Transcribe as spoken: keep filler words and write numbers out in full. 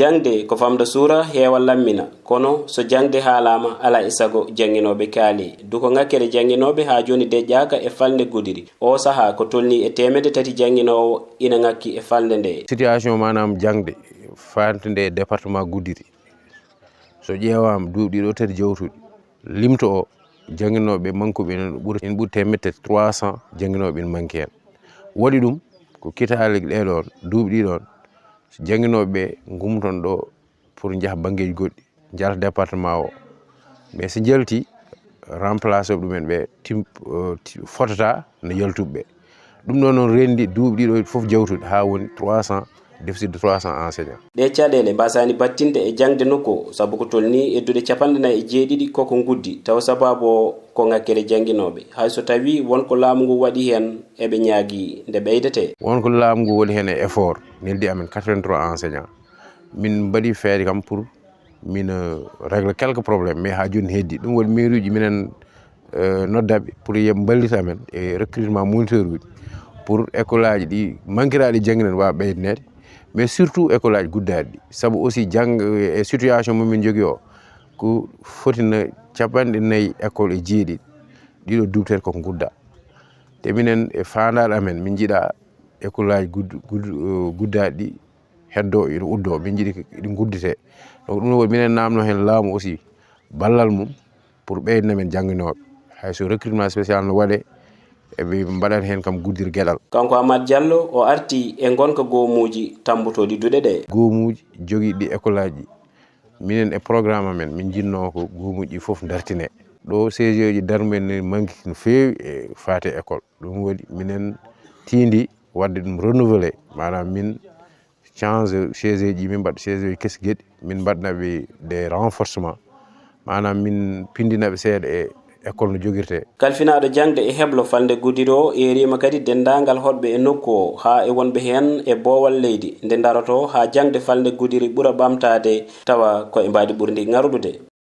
Jaŋde ko famɗa suura, heewa lammina, kono so jaŋde haalaama, alaa e sago jannginooɓe kaalee. Duko ŋakkere jannginooɓe haa jooni deƴƴaaka e falnde Gudiri. Oo sahaa ko tolnii e teemedde tati jannginoowo ina ŋakki e falnde ndee. Situation, maanaam jaŋde, faamde nde e département Gudiri, so ƴeewaama duuɓi ɗiɗo tati jawtuɗi, limto o, jannginooɓe mankuɓe ene ɓuri, ene ɓuri teemedde tati, trois cents jannginooɓe ene manki heen. Waɗi ɗum ko kitaale ɗee ɗoon, duuɓi ɗii ɗoon, so jannginooɓe ɓe ngummoton ɗo pour njaha banngeeji goɗɗi, njalta département o. Mais so njalti, remplacé ɗumen ɓe tim-, eh, ti-, fotata no yaltuɓe ɓe. Ɗum ɗo noon renndi duuɓi ɗiɗo fof jawtuɗi, haa woni trois cents, déficit de trois cents enseignants. Ɗee caɗeele mbaasaani battinde e jaŋde nokku o, sabu ko tolnii e duɗe capanɗe nayi e jeeɗiɗi koko nguddi, tawa sabaabu o ko ŋakkere jannginooɓe. Hay so tawii won ko laamu ngu waɗi heen, eɓe ñaagii nde ɓeydetee. Won ko laamu ngu waɗi heen e effort, neldi amen quatre-vingt-trois enseignants. Min mbaɗi feere kam pour min, euh, régler quelques problèmes, mais haa jooni heddi. Ɗum waɗi mairie uji minen, euh, noddaɓe pour yo ɓe mballita amen e recrutement moniteur uji, pour école aji ɗi mankiraaɗi jannginande waawa ɓeydaneede, mais surtout école aji guddaaɗi ɗi. Sabu aussi jang-, e situation mo min njogii o, ko foti no capanɗe nayi école e jeeɗiɗi, ɗiɗo duuɓi tati koko ngudda. Te minen e faandaare amen, min njiɗa école aji gudd-, gudd-, euh, guddaaɗi ɗi heddo ina uddo, min njiɗi ɗi guddite. Donc ɗum waɗi minen namno heen laamu aussi ballal mum pour ɓeyda men jannginooɓe. Hay so recrutement spécial no waɗe, eɓe mbaɗan heen kam Gudiri geɗal. Kanko Amath Diallo, o arti e ngonka goomuuji tammbotooɗi duɗe ɗe. Goomuuji jogiiɗi école aji, minen e programme amen, min njinnoo ko goomuuji ɗi fof ndartine. Ɗo siège uji darmumen ne manki no feewi e faate école. Ɗum waɗi minen tiindi waɗde ɗum renouvelé, maanaam min change siège ji, min mbaɗa siège uji kesi geɗi, min mbaɗna ɓe des renforcements, maanaam min pindina ɓe seeɗa e école no jogirte. Kalfinaaɗo jaŋde e heblo falnde Gudiri o eeriima kadi denndaangal hoɗɓe e nokku o, haa e wonɓe heen e boowal leydi, nde ndarotoo haa jaŋde falnde Gudiri ɓura ɓamtaade, tawa ko e mbaadi ɓurndi ŋarɗude.